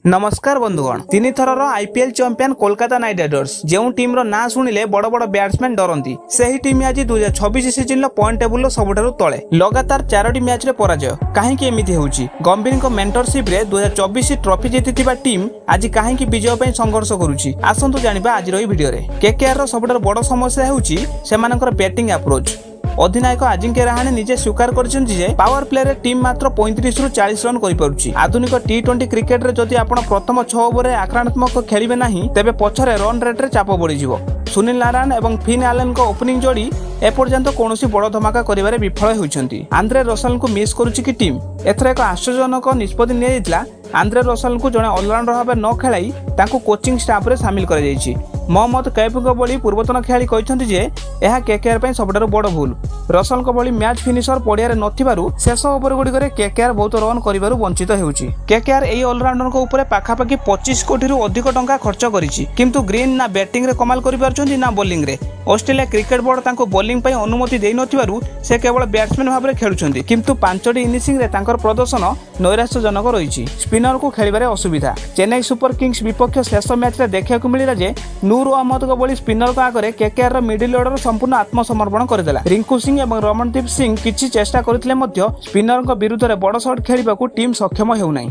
ନମସ୍କାର ବନ୍ଧୁଗଣ। ତିନି ଥରର IPL champion Kolkata Knight Riders, ଯେଉଁ ଟିମ୍ର ନାଁ ଶୁଣିଲେ ବଡ଼ ବଡ଼ ବ୍ୟାଟ୍ସମ୍ୟାନ୍ ଡରନ୍ତି, ସେହି ଟିମ୍ ଆଜି 2026 ସିଜନର ପଏଣ୍ଟ ଟେବୁଲର ସବୁଠାରୁ ତଳେ। ଲଗାତାର ଚାରୋଟି ମ୍ୟାଚ୍ରେ ପରାଜୟ। କାହିଁକି ଏମିତି ହେଉଛି? ଗମ୍ଭୀରଙ୍କ ମେଣ୍ଟରସିପ୍ରେ 2024 ଟ୍ରଫି ଜିତିଥିବା ଟିମ୍ ଆଜି କାହିଁକି ବିଜୟ ପାଇଁ ସଂଘର୍ଷ କରୁଛି? ଆସନ୍ତୁ ଜାଣିବା ଆଜିର ଏହି ଭିଡିଓରେ। କେକେଆର ର ସବୁଠାରୁ ବଡ଼ ସମସ୍ୟା ହେଉଛି ସେମାନଙ୍କର ବ୍ୟାଟିଂ ଆପ୍ରୋଚ୍। ଅଧିନାୟକ ଆଜିଙ୍କ୍ୟ ରାହାଣେ ନିଜେ ସ୍ୱୀକାର କରିଛନ୍ତି ଯେ ପାୱାର ପ୍ଲେରେ ଟିମ୍ ମାତ୍ର 35ରୁ 40 ରନ୍ କରିପାରୁଛି। ଆଧୁନିକ ଟି20 କ୍ରିକେଟରେ ଯଦି ଆପଣ ପ୍ରଥମ 6 ଓଭରରେ ଆକ୍ରମଣାତ୍ମକ ଖେଳିବେ ନାହିଁ, ତେବେ ପଛରେ ରନ୍ ରେଟ୍ରେ ଚାପ ବଢ଼ିଯିବ। ସୁନୀଲ ନାରାୟଣ ଏବଂ ଫିନ୍ ଆଲେନଙ୍କ ଓପନିଂ ଯୋଡ଼ି ଏପର୍ଯ୍ୟନ୍ତ କୌଣସି ବଡ଼ ଧମାକା କରିବାରେ ବିଫଳ ହୋଇଛନ୍ତି। ଆନ୍ଦ୍ରେ ରସଲଙ୍କୁ ମିସ୍ କରୁଛି କି ଟିମ୍? ଏଥର ଏକ ଆଶ୍ଚର୍ଯ୍ୟଜନକ ନିଷ୍ପତ୍ତି ନିଆଯାଇଥିଲା। ଆନ୍ଦ୍ରେ ରସଲଙ୍କୁ ଜଣେ ଅଲରାଉଣ୍ଡର ଭାବେ ନ ଖେଳାଇ ତାଙ୍କୁ କୋଚିଂ ଷ୍ଟାଫରେ ସାମିଲ କରାଯାଇଛି। ମହମ୍ମଦ କୈଫଙ୍କ ଭଳି ପୂର୍ବତନ ଖେଳାଳି କହିଛନ୍ତି ଯେ ଏହା କେକେଆର ପାଇଁ ସବୁଠାରୁ ବଡ଼ ଭୁଲ। ରସଲଙ୍କ ଭଳି ମ୍ୟାଚ୍ ଫିନିସର ପଡ଼ିଆରେ ନଥିବାରୁ ଶେଷ ଓଭରଗୁଡ଼ିକରେ କେକେଆର ବହୁତ ରନ୍ କରିବାରୁ ବଞ୍ଚିତ ହେଉଛି। କେକେଆର ଏହି ଅଲରାଉଣ୍ଡରଙ୍କ ଉପରେ ପାଖାପାଖି 25 କୋଟିରୁ ଅଧିକ ଟଙ୍କା ଖର୍ଚ୍ଚ କରିଛି। କିନ୍ତୁ ଗ୍ରୀନ୍ ନା ବ୍ୟାଟିଂରେ କମାଲ କରିପାରୁଛନ୍ତି ନା ବୋଲିଂରେ। ଅଷ୍ଟ୍ରେଲିଆ କ୍ରିକେଟ ବୋର୍ଡ ତାଙ୍କୁ ବୋଲିଂ ପାଇଁ ଅନୁମତି ଦେଇନଥିବାରୁ ସେ କେବଳ ବ୍ୟାଟ୍ସମ୍ୟାନ୍ ଭାବରେ ଖେଳୁଛନ୍ତି। କିନ୍ତୁ ପାଞ୍ଚଟି ଇନିଂସରେ ତାଙ୍କର ପ୍ରଦର୍ଶନ ନୈରାଶ୍ୟଜନକ ରହିଛି। ସ୍ପିନରକୁ ଖେଳିବାରେ ଅସୁବିଧା। ଚେନ୍ନାଇ ସୁପର କିଙ୍ଗସ୍ ବିପକ୍ଷ ଶେଷ ମ୍ୟାଚ୍ରେ ଦେଖିବାକୁ ମିଳିଲା ଯେ ନୂର ଅହମ୍ମଦଙ୍କ ଭଳି ସ୍ପିନରଙ୍କ ଆଗରେ କେକେଆର ମିଡିଲ ଅର୍ଡର ସମ୍ପୂର୍ଣ୍ଣ ଆତ୍ମସମର୍ପଣ କରିଦେଲା। ରିଙ୍କୁ ସିଂ ଏବଂ ରମଣଦୀପ ସିଂ କିଛି ଚେଷ୍ଟା କରିଥିଲେ ମଧ୍ୟ ସ୍ପିନରଙ୍କ ବିରୁଦ୍ଧରେ ବଡ଼ ସଟ୍ ଖେଳିବାକୁ ଟିମ୍ ସକ୍ଷମ ହେଉନାହିଁ।